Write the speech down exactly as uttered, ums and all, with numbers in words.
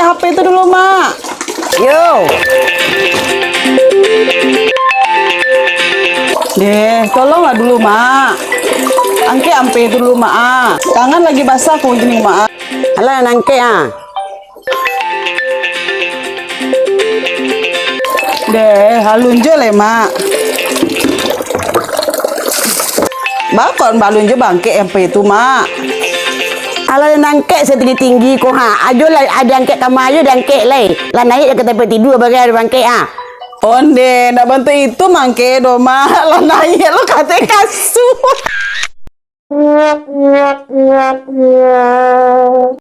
H P tu dulu, Mak. Yo. Deh, tolonglah dulu, Mak. Angkek H P tu dulu, Mak, ah. Tangan lagi basah kok gini, Mak, ah. Alah, nan angkek, ah. Deh, alun jo lai, Mak. Bakon balun jo bangkek H P tu, Mak. Alah, nan angkek satinggi-tinggi ko, ha. Ajo lah, ado angkek kama ajo, ado angkek lai. Lah naiak ka tampek tidua, bagai ado bangkek, ha. Onde, nak bantuak itu mangke do, Mak. Lah naiak lo ka ateh kasua.